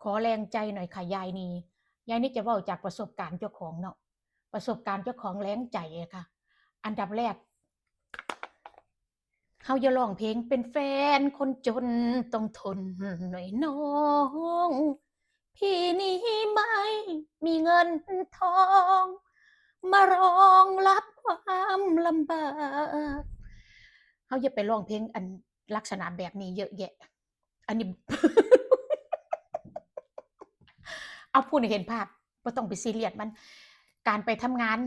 ຂໍແຮງໃຈໜ້ອຍຄ່ະ ຍາຍນີ. ຍາຍນີຈະເວົ້າຈາກປະສົບການເຈົ້າຂອງເນາະ, ປະສົບການເຈົ້າຂອງແຮງໃຈເລີຍຄ່ະ. ອັນດັບແລກ ເຮົາຢ່າຮ້ອງເພງ ເປັນແຟນຄົນຈົນຕ້ອງທົນໜ້ອຍນ້ອງ ພີ່ນີ້ໄມ່ມີເງິນທອງ ມາລອງຮັບຄວາມລຳບາກ. ເຮົາຢ່າໄປຮ້ອງເພງອັນລັກສະນະແບບນີ້ເຍອະແຍະ. ອັນນີ້ ເອົາ ຜູ້ໃດເຫັນພາບ ບໍ່ຕ້ອງໄປຊີຣຽສມັນ. ການໄປທຳງານ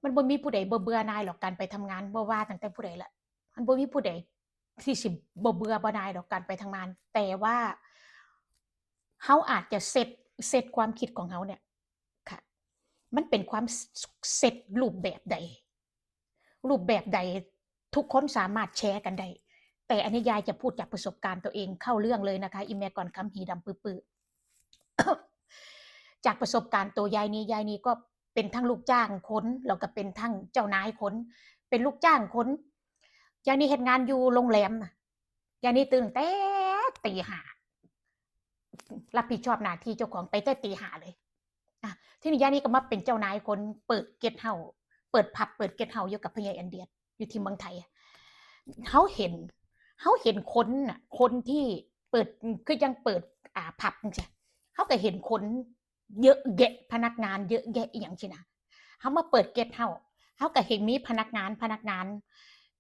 ມັນບໍ່ມີຜູ້ໃດບໍ່ເບື່ອໜ່າຍດອກ ການໄປທຳງານ ບໍ່ວ່າຕັ້ງແຕ່ຜູ້ໃດລະ ມັນບໍ່ມີຜູ້ໃດທີ່ຊິບໍ່ເບື່ອບໍ່ໜ່າຍດອກ ການໄປທຳງານ. ແຕ່ວ່າເຮົາອາດຈະເຊັດ ເຊັດຄວາມຄິດຂອງເຮົາເນຍ ຄ່ະ ມັນເປັນຄວາມ ເຊັດຮູບແບບໃດ ຮູບແບບໃດ ທຸກຄົນສາມາດແຊກັນໄດ້. ແຕ່ອັນນີ້ຍາຍຈະພູດຈາກປະສົບການຕົວເອງ ເຂົ້າເລື່ອງເລີຍນະຄະ ອີ່ແມ່ກ່ອນຄຳ ຫີດຳປຶໆ. ຈາກປະສົບການໂຕຍາຍນີ້ ຍາຍນີ້ກໍເປັນທັງລູກຈ້າງຄົນ ແລ້ວກໍເປັນທັງເຈົ້ານາຍຄົນ ເປັນລູກຈ້າງຄົນ. ຍາຍນີ້ເຮັດງານຢູ່ໂຮງແຮມ ຍາຍນີ້ຕື່ນຕັ້ງແຕ່ຕີຫ້າ ຮັບຜິດຊອບໜ້າທີ່ເຈົ້າຂອງໄປແຕ່ຕີຫ້າເລີຍ. ອ່ະ ທີນີ້ຍາຍນີ້ກໍມາເປັນເຈົ້ານາຍຄົນ ເປີດເກັດເຮົາ ເປີດຜັບ ເປີດເກັດເຮົາຢູ່ກັບພະໃຫຍ່ແອນເດຍດ ຢູ່ທີ່ເມືອງໄທ. ເຮົາເຫັນ ເຮົາເຫັນຄົນນະ ຄົນທີ່ເປີດ ຄືຈັ່ງເປີດ ອ່າ ຜັບຈັ່ງຊີ້ ເຮົາກໍເຫັນຄົນເຍອະແຍະ ພະນັກງານເຍອະແຍະອີ່ຫຍັງຊີ້ນະ. ເຮົາມາເປີດເກັດເຮົາ ເຮົາກໍເຫັນມີພະນັກງານ ພະນັກງານ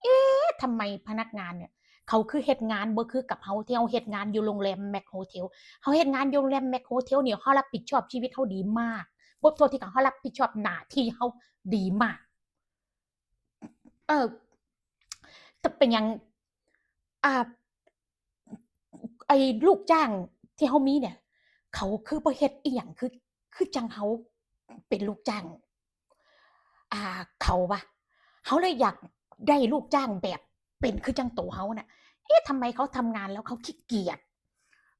ເອະ ທຳໄມພະນັກງານເນຍ ເຂົາຄືເຮັດງານບໍ່ຄືກັບເຮົາ ທີ່ເຮົາເຮັດງານຢູ່ໂຮງແຮມແມັກໂຮເທວ. ເຮົາເຮັດງານຢູ່ໂຮງແຮມແມັກໂຮເທວນີ້ ເຮົາຮັບຜິດຊອບຊີວິດເຮົາດີມາກ ບໍ່ທົ່ວທີ່ກັນ ເຮົາຮັບຜິດຊອບໜ້າທີ່ເຮົາດີມາກ. ເອີ ແຕ່ເປັນຫຍັງ ອ່າ ໄອ້ລູກຈ້າງທີ່ເຮົາມີເນຍ ເຂົາຄືບໍ່ເຮັດອີ່ຫຍັງ ຄື ຄືຈັ່ງເຮົາເປັນລູກຈ້າງ ອ່າ ເຂົາວະ. ເຮົາເລີຍຢາກໄດ້ລູກຈ້າງແບບເປັນຄືຈັ່ງໂຕເຮົານະ. ເອະ ທຳໄມເຂົາທຳງານແລ້ວເຂົາຂີ້ກຽດ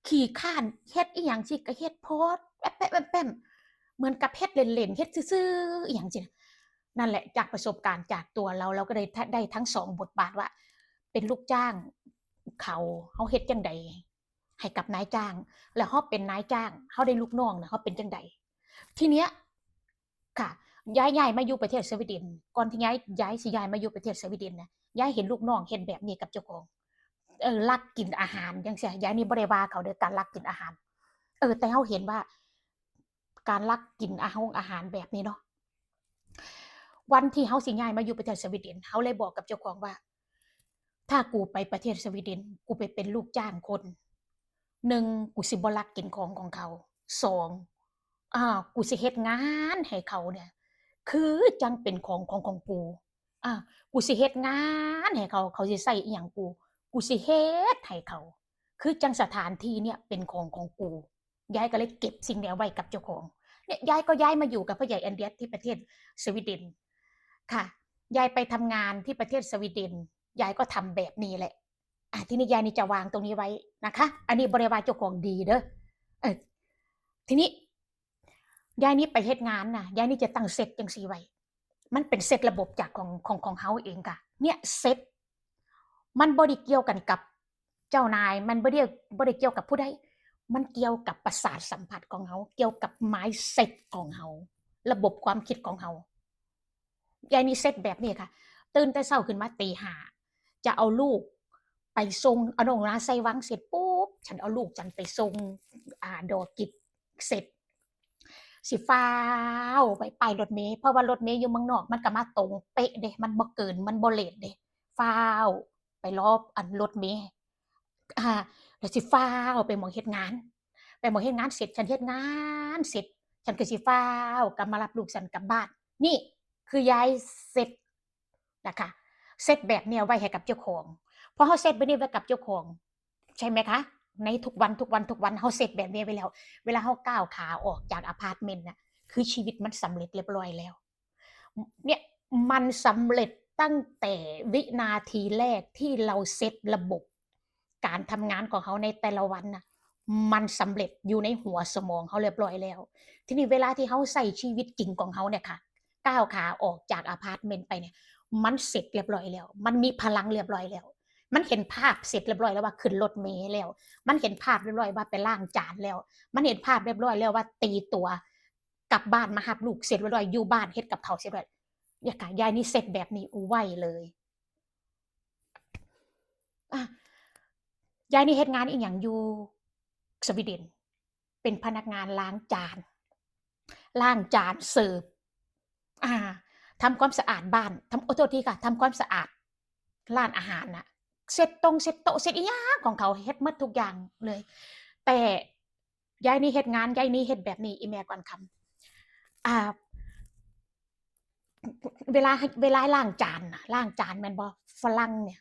ຂີ້ຄ້ານ ເຮັດອີ່ຫຍັງຊິກະເຮັດໂພດແປະໆແປ້ມໆ ເໝືອນກັບເຮັດເລ່ນໆ ເຮັດຊື່ໆ ອີ່ຫຍັງຊີ້ນະ. ນັ້ນແຫຼະ ຈາກປະສົບການຈາກຕົວລາວ ລາວກໍໄດ້ ໄດ້ທັງສອງບົດບາດວ່າ ເປັນລູກຈ້າງເຂົາ ເຮົາເຮັດຈັ່ງໃດໃຫ້ກັບນາຍຈ້າງ ແລ້ວເຮົາເປັນນາຍຈ້າງ ເຮົາໄດ້ລູກນ້ອງນະ ເຮົາເປັນຈັ່ງໃດ. ທີເນີ້ຍ ຄ່ະ ຍາຍຍ້າຍມາຢູ່ປະເທດສະວີເດັນ ກ່ອນທີ່ຍາຍ ຍາຍຊິຍ້າຍມາຢູ່ປະເທດສະວີເດັນນະ ຍາຍເຫັນລູກນ້ອງເຮັດແບບນີ້ກັບເຈົ້າຂອງ ເອີ ລັກກິນອາຫານຈັ່ງຊີ້. ຍາຍນີ້ບໍ່ໄດ້ວ່າເຂົາເດີ ການລັກກິນອາຫານ ເອີ ແຕ່ເຮົາເຫັນວ່າການລັກກິນອາ ໂຮງອາຫານແບບນີ້ເນາະ. ວັນທີ່ເຮົາຊິຍ້າຍມາຢູ່ປະເທດສະວີເດັນ ເຮົາເລີຍບອກກັບເຈົ້າຂອງວ່າ ຖ້າກູໄປປະເທດສະວີເດັນ ກູໄປເປັນລູກຈ້າງຄົນ ໜຶ່ງ ກູຊິບໍ່ລັກກິນຂອງຂອງເຂົາ, ສອງ ອ່າ ກູຊິເຮັດງານໃຫ້ເຂົາເນຍ ຄືຈັ່ງເປັນຂອງຂອງຂອງກູ. ອ່າ ກູຊິເຮັດງານໃຫ້ເຂົາ, ເຂົາຊິໃຊ້ອີ່ຫຍັງກູ, ກູຊິເຮັດໃຫ້ເຂົາ ຄືຈັ່ງສະຖານທີ່ເນຍເປັນຂອງຂອງກູ. ຍາຍກໍເລີຍເກັບສິ່ງນີ້ເອົາໄວ້ກັບເຈົ້າຂອງ. ເນຍ ຍາຍກໍຍ້າຍມາຢູ່ກັບພະໃຫຍ່ແອນເດຍດທີ່ປະເທດສະວີເດັນ. ຄ່ະ ຍາຍໄປທຳງານທີ່ປະເທດສະວີເດັນ ຍາຍກໍທຳແບບນີ້ແຫຼະ. ອ່າ ທີນີ້ຍາຍນີ້ຈະວາງຕົງນີ້ໄວ້ນະຄະ. ອັນນີ້ບໍ່ໄດ້ວ່າເຈົ້າຂອງດີເດີ. ເອີ ທີນີ້ ຍາຍນີ້ໄປເຮັດງານນະ ຍາຍນີ້ຈະຕັ້ງເຊັດຈັ່ງຊີ້ໄວ້. ມັນເປັນເຊັດລະບົບຈາກຂອງ ຂອງ ຂອງເຮົາເອງກະ ເນຍ ເຊັດ ມັນບໍ່ໄດ້ກ່ຽວກັນກັບເຈົ້ານາຍ ມັນບໍ່ໄດ້ ບໍ່ໄດ້ກ່ຽວກັບຜູ້ໃດ ມັນກ່ຽວກັບປະສາດສຳຜັດຂອງເຮົາ ກ່ຽວກັບມາຍເຊັດຂອງເຮົາ ລະບົບຄວາມຄິດຂອງເຮົາ. ຍາຍນີ້ເຊັດແບບນີ້ຄ່ະ ຕື່ນແຕ່ເຊົ້າຂຶ້ນມາຕີຫ້າ ຈະເອົາລູກໄປສົ່ງ ເອົານ້ອງນາໃສ່ວັງເສັດປຸບ ສັນເອົາລູກສັນໄປສົ່ງ ອ່າ ດອກກິດເສັດ ຊິຟ້າວໄປປ້າຍລົດເມ ເພາະວ່າລົດເມຢູ່ເມືອງນອກ ມັນກໍມາຕົງເປະເດ້ ມັນບໍ່ເກີນ ມັນບໍ່ເລດເດ້ ຟ້າວໄປລໍອັນລົດເມ ອ່າ ແລ້ວຊິຟ້າວໄປໝ່ອງເຮັດງານ ໄປໝ່ອງເຮັດງານເສັດ ສັນເຮັດງານເສັດ ສັນກໍຊິຟ້າວກັບມາຮັບລູກສັນກັບບ້ານ. ນີ້ຄືຍາຍເຊັດ ນະຄະ ເຊັດແບບນີ້ໄວ້ໃຫ້ກັບເຈົ້າຂອງ. ພໍເຮົາເຊັດແບບນີ້ໄວ້ກັບເຈົ້າຂອງ ໃຊ່ໄໝຄະ? ໃນທຸກວັນ ທຸກວັນ ທຸກວັນ ເຮົາເຊັດແບບນີ້ໄວ້ແລ້ວ ເວລາເຮົາກ້າວຂາອອກຈາກອາພາດເມັນນະ ຄືຊີວິດມັນສຳເລັດລຽບຮ້ອຍແລ້ວ. ເນຍ ມັນສຳເລັດຕັ້ງແຕ່ວິນາທີແລກທີ່ເຮົາເຊັດລະບົບ ການທຳງານຂອງເຮົາໃນແຕ່ລະວັນນະ ມັນສຳເລັດຢູ່ໃນຫົວສະໝອງເຮົາລຽບຮ້ອຍແລ້ວ. ທີນີ້ເວລາທີ່ເຮົາໃຊ້ຊີວິດຈິງຂອງເຮົາເນຍຄ່ະ ກ້າວຂາອອກຈາກອາພາດເມັນໄປເນຍ ມັນເສັດລຽບຮ້ອຍແລ້ວ ມັນມີພະລັງລຽບຮ້ອຍແລ້ວ. ມັນເຫັນພາບເສັດຮຽບຮ້ອຍແລ້ວວ່າຂຶ້ນລົດເມແລ້ວ, ມັນເຫັນພາບຮຽບຮ້ອຍວ່າໄປລ້າງຈານແລ້ວ, ມັນເຫັນພາບຮຽບຮ້ອຍແລ້ວວ່າຕີຕົວກັບບ້ານມາຮັບລູກເສັດຮຽບຮ້ອຍ, ຢູ່ບ້ານເຮັດກັບເຂົ້າເສັດຮຽບຮ້ອຍ. ຍາຍກະ ຍາຍນີ້ເຊັດແບບນີ້ໄວເລີຍ. ອາ ຍາຍນີ້ເຮັດງານອີ່ຫຍັງຢູ່ສະວີເດັນ? ເປັນພະນັກງານລ້າງຈານ, ລ້າງຈານເສີບ, ອາ ທຳຄວາມສະອາດບ້ານ, ທຳ ໂອ້ ໂທດທີຄ່ະ, ທຳຄວາມສະອາດຮ້ານອາຫານນະ, ເຊັດຕົງເຊັດໂຕະ ເຊັດອີ່ຫຍັງຂອງເຂົາ, ເຮັດໝົດທຸກຢ່າງເລີຍ. ແຕ່ຍາຍນີ້ເຮັດງານ, ຍາຍນີ້ເຮັດແບບນີ້ ອີ່ແມ່ກ່ອນຄຳ, ອາ ເວລາ ເວລາລ້າງຈານນະ, ລ້າງຈານແມ່ນບໍ່? ຝຣັ່ງເນຍ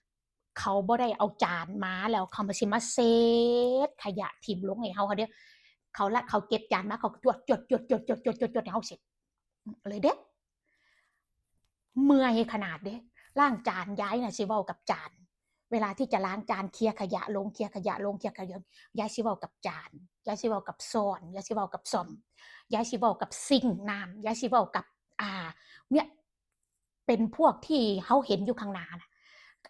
ເຂົາບໍ່ໄດ້ເອົາຈານມາແລ້ວເຂົາມາ ຊິມາເຊັດຂະຫຍະຖິ້ມລົງໃຫ້ເຮົາເດ້. ເຂົາລະ ເຂົາເກັບຈານມາ ເຂົາກະຈວດ ຈວດ ຈວດ ຈວດ ໃຫ້ເຮົາເຊັດເລີຍເດ້. ເມື່ອຍຂະໜາດເດ້. ລ້າງຈານ ຍາຍນະຊິເວົ້າກັບຈານ, ເວລາທີ່ຈະລ້າງຈານ ເຄຍຂະຫຍະລົງ ເຄຍຂະຫຍະລົງ ເຄຍຂະຫຍະ, ຍາຍຊິເວົ້າກັບຈານ, ຍາຍຊິເວົ້າກັບຊ້ອນ, ຍາຍຊິເວົ້າກັບສ້ອມ, ຍາຍຊິເວົ້າກັບຊິງນ້ຳ, ຍາຍຊິເວົ້າກັບ ອ່າ ເນຍ ເປັນພວກທີ່ເຮົາເຫັນຢູ່ຂ້າງໜ້ານະ.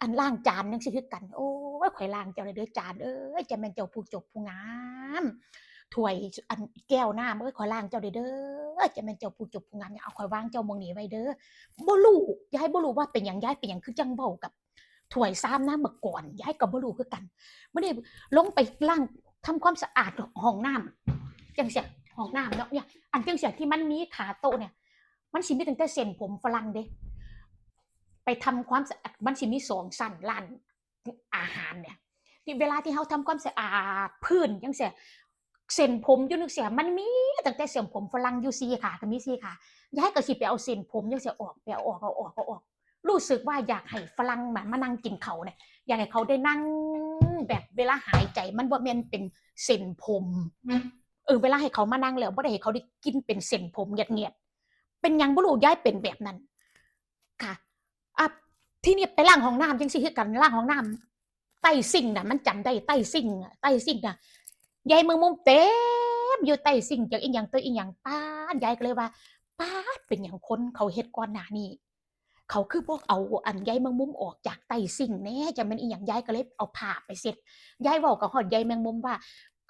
ອັນລ້າງຈານຈັ່ງຊີ້ຄືກັນ, ໂອ້ຍ ຂ້ອຍລ້າງເຈົ້າແດ່ເດີຈານເອີຍ, ຈະແມ່ນເຈົ້າຜູ້ຈົບຜູ້ງາມ, ຖ້ວຍ ອັນແກ້ວນ້ຳເອີຍ ຂ້ອຍລ້າງເຈົ້າແດ່ເດີ, ຈະແມ່ນເຈົ້າຜູ້ຈົບຜູ້ງາມ, ເອົາ ຂ້ອຍວາງເຈົ້າໝ່ອງນີ້ໄວ້ເດີ. ບໍ່ຮູ້, ຍາຍບໍ່ຮູ້ວ່າເປັນຫຍັງ, ຍາຍເປັນຫຍັງຄືຈັ່ງເວົ້າກັບຖ້ວຍຊາມນະ ເມື່ອກ່ອນ ຍາຍກໍບໍ່ຮູ້ຄືກັນ. ມື້ນີ້ລົງໄປລ້າງ ທຳຄວາມສະອາດຫ້ອງນ້ຳຈັ່ງຊີ້, ຫ້ອງນ້ຳເນາະ, ເນຍ ອັນຈັ່ງຊີ້ທີ່ມັນມີຂາໂຕະເນຍ ມັນຊິມີຕັ້ງແຕ່ເສັ້ນຜົມຝຣັ່ງເດ້. ໄປທຳຄວາມສະອາດ ມັນຊິມີສອງຊັ້ນ ຮ້ານອາຫານເນຍ, ທີ່ເວລາທີ່ເຮົາທຳຄວາມສະອາດພື້ນຈັ່ງຊີ້ ເສັ້ນຜົມຢູ່ຈັ່ງຊີ້ ມັນມີຕັ້ງແຕ່ເສັ້ນຜົມຝຣັ່ງຢູ່ສີ່ຂາ ກໍມີສີ່ຂາ. ຍາຍກໍຊິໄປເອົາເສັ້ນຜົມຈັ່ງຊີ້ອອກ, ໄປເອົາອອກ ເອົາອອກ ເອົາອອກ. ຮູ້ສຶກວ່າຢາກໃຫ້ຝຣັ່ງມາ ມານັ່ງກິນເຂົ້າເນຍ, ຢາກໃຫ້ເຂົາໄດ້ນັ່ງແບບເວລາຫາຍໃຈ ມັນບໍ່ແມ່ນເປັນເສັ້ນຜົມ. ເອີ ເວລາໃຫ້ເຂົາມານັ່ງແລ້ວ ບໍ່ໄດ້ໃຫ້ເຂົາໄດ້ກິນເປັນເສັ້ນຜົມແງດໆ. ເປັນຫຍັງບໍ່ຮູ້ ຍາຍເປັນແບບນັ້ນ ກະ ອາ ທີນີ້ໄປລ້າງຫ້ອງນ້ຳຈັ່ງຊີ້ຄືກັນ, ລ້າງຫ້ອງນ້ຳໃຕ້ຊິງນະ, ມັນຈຳໄດ້ ໃຕ້ຊິງ ໃຕ້ຊິງນະ ໃຍແມງມຸມເຕັມຢູ່ໃຕ້ຊິງ ຈັກອີ່ຫຍັງຕົວອີ່ຫຍັງ. ປາດ ຍາຍກໍເລີຍວ່າ ປາດ ເປັນຫຍັງຄົນເຂົາເຮັດກ່ອນໜ້ານີ້ ເຂົາຄືບໍ່ເອົາອັນໃຍແມງມຸມອອກຈາກໃຕ້ຊິງແດ່? ຈັກແມ່ນອີ່ຫຍັງ? ຍາຍກໍເລີຍເອົາຜ້າໄປເຊັດ. ຍາຍເວົ້າກັບຮອດໃຍແມງມຸມວ່າ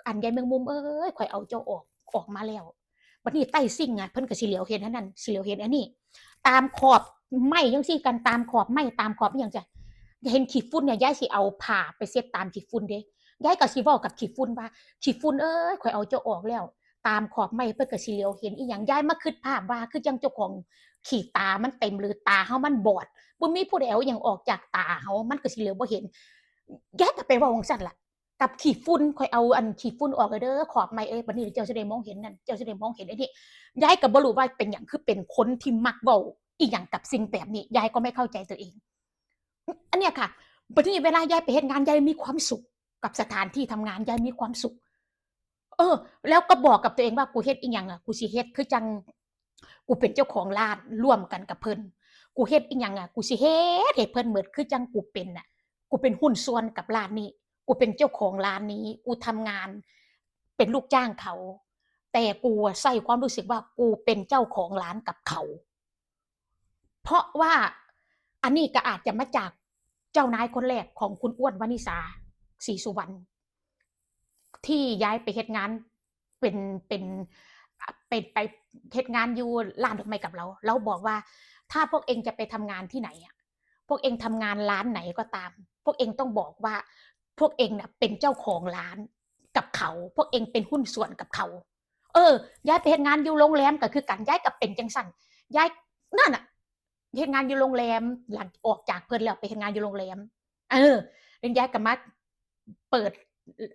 ອັນໃຍແມງມຸມເອີຍ ຂ້ອຍເອົາເຈົ້າອອກ ອອກມາແລ້ວ. ບັດນີ້ໃຕ້ຊິງອະ ເພິ່ນກໍຊິຫຼຽວເຫັນອັນນັ້ນ ຊິຫຼຽວເຫັນອັນນີ້. ຕາມຂອບໄມ້ຈັ່ງຊີ້ກັນ ຕາມຂອບໄມ້ ຕາມຂອບອີ່ຫຍັງຈ້ະ ເຫັນຂີ້ຝຸ່ນເນຍ ຍາຍຊິເອົາຜ້າໄປເຊັດຕາມຂີ້ຝຸ່ນເດ້. ຍາຍກໍຊິເວົ້າກັບຂີ້ຝຸ່ນວ່າ ຂີ້ຝຸ່ນເອີຍ ຂ້ອຍເອົາເຈົ້າອອກແລ້ວ. ຕາມຂອບໄມ້ເພິ່ນກໍຊິຫຼຽວເຫັນອີ່ຫຍັງ. ຍາຍມາຄິດພາບວ່າ ຄືຈັ່ງເຈົ້າຂອງຂີ້ຕາມັນເຕັມ ຫຼືຕາເຮົາມັນບອດ ບໍ່ມີຜູ້ໃດເອົາອີ່ຫຍັງອອກຈາກຕາເຮົາ ມັນກໍຊິຫຼຽວບໍ່ເຫັນ. ຍາຍກໍໄປເວົ້າຈັ່ງຊັ້ນລະ ກັບຂີ້ຝຸ່ນ ຂ້ອຍເອົາອັນຂີ້ຝຸ່ນອອກແລ້ວເດີ ຂອບໄມ້ເອີຍ ບັດນີ້ເຈົ້າຊິໄດ້ມອງເຫັນນັ້ນ ເຈົ້າຊິໄດ້ມອງເຫັນອັນນີ້. ຍາຍກໍບໍ່ຮູ້ວ່າເປັນຫຍັງ ຄືເປັນຄົນທີ່ມັກເວົ້າອີ່ຫຍັງກັບສິ່ງແບບນີ້ ຍາຍກໍໄມ່ເຂົ້າໃຈຕົວເອງ. ອັນເນີ້ຍຄ່ະ ບັດນີ້ເວລາຍາຍໄປເຮັດງານ ຍາຍມີຄວາມສຸກ ກັບສະຖານທີ່ທຳງານ ຍາຍມີຄວາມສຸກ. ເອີ ແລ້ວກໍບອກກັບຕົວເອງວ່າ ກູເຮັດອີ່ຫຍັງອະ ກູຊິເຮັດຄືຈັ່ງ ກູເປັນເຈົ້າຂອງຮ້ານຮ່ວມກັນກັບເພິ່ນ. ກູເຮັດອີ່ຫຍັງອະ ກູຊິເຮັດໃຫ້ເພິ່ນໝົດ ຄືຈັ່ງກູເປັນນະ ກູເປັນຫຸ້ນສ່ວນກັບຮ້ານນີ້ ກູເປັນເຈົ້າຂອງຮ້ານນີ້ ກູທຳງານເປັນລູກຈ້າງເຂົາ ແຕ່ກູໃຊ້ຄວາມຮູ້ສຶກວ່າ ກູເປັນເຈົ້າຂອງຮ້ານກັບເຂົາ. ເພາະວ່າ ອັນນີ້ກໍອາດຈະມາຈາກເຈົ້ານາຍຄົນແລກຂອງຄຸນອ້ວນ ວະນິສາ ສີສຸວັນ ທີ່ຍ້າຍໄປເຮັດງານ ເປັນ ເປັນ ເປັນ ໄປເຮັດງານຢູ່ຮ້ານດອກໄມ້ກັບລາວ. ລາວບອກວ່າ ຖ້າພວກເອງຈະໄປທຳງານທີ່ໄຫນອະ ພວກເອງທຳງານຮ້ານໄຫນກໍຕາມ ພວກເອງຕ້ອງບອກວ່າ ພວກເອງນະເປັນເຈົ້າຂອງຮ້ານກັບເຂົາ ພວກເອງເປັນຫຸ້ນສ່ວນກັບເຂົາ. ເອີ ຍ້າຍໄປເຮັດງານຢູ່ໂຮງແຮມກໍຄືກັນ ຍ້າຍກໍເປັນຈັ່ງຊັ້ນ ຍ້າຍ ນັ້ນນະ ເຮັດງານຢູ່ໂຮງແຮມ ຫຼັງອອກຈາກເພິ່ນແລ້ວໄປເຮັດງານຢູ່ໂຮງແຮມ. ເອີ ແລ້ວຍ້າຍກໍມາເປີດ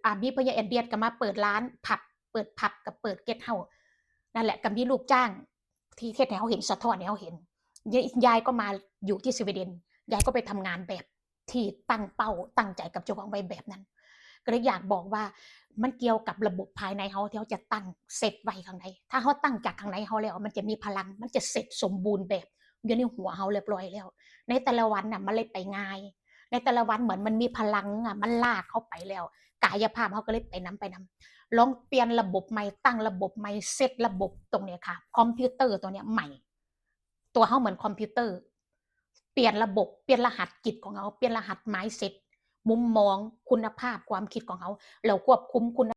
ອາ ມີພະຍາແອນດຽດກໍມາເປີດຮ້ານພັບ ເປີດພັບກັບເປີດເກັດເຮົາ ນັ້ນແຫຼະ ກໍມີລູກຈ້າງທີ່ເຮັດໃຫ້ເຮົາເຫັນ ສະທ້ອນໃຫ້ເຮົາເຫັນ. ຍ- ຍ້າຍກໍມາຢູ່ທີ່ສະວີເດັນ ຍ້າຍກໍໄປທຳງານແບບ ທີ່ຕັ້ງເປົ້າຕັ້ງໃຈກັບເຈົ້າຂອງໄວ້ແບບນັ້ນ. ກໍເລີຍຢາກບອກວ່າ ມັນກ່ຽວກັບລະບົບພາຍໃນເຮົາ ທີ່ເຮົາຈະຕັ້ງເຊັດໄວ້ຂ້າງໃນ. ຖ້າເຮົາຕັ້ງຈາກຂ້າງໃນເຮົາແລ້ວ ມັນຈະມີພະລັງ ມັນຈະເຊັດສົມບູນແບບຢູ່ໃນຫົວເຮົາຮຽບຮ້ອຍແລ້ວ. ໃນແຕ່ລະວັນນະ ມັນເລີຍໄປງ່າຍ. ໃນແຕ່ລະວັນເໝືອນມັນມີພະລັງອະ ມັນລາກເຮົາໄປແລ້ວ ກາຍະພາບເຮົາກໍເລີຍໄປນຳ ໄປນຳ. ລອງປ່ຽນລະບົບໃໝ່ ຕັ້ງລະບົບໃໝ່ ເຊັດລະບົບຕົງເນີ້ຍຄ່ະ ຄອມພິວເຕີຕົວເນີ້ຍໃໝ່. ຕົວເຮົາເໝືອນຄອມພິວເຕີ ປ່ຽນລະບົບ ປ່ຽນລະຫັດຈິດຂອງເຮົາ ປ່ຽນລະຫັດມາຍເຊັດ ມຸມມອງຄຸນນະພາບຄວາມຄິດຂອງເຮົາ ແລ້ວຄວບຄຸມຄຸນ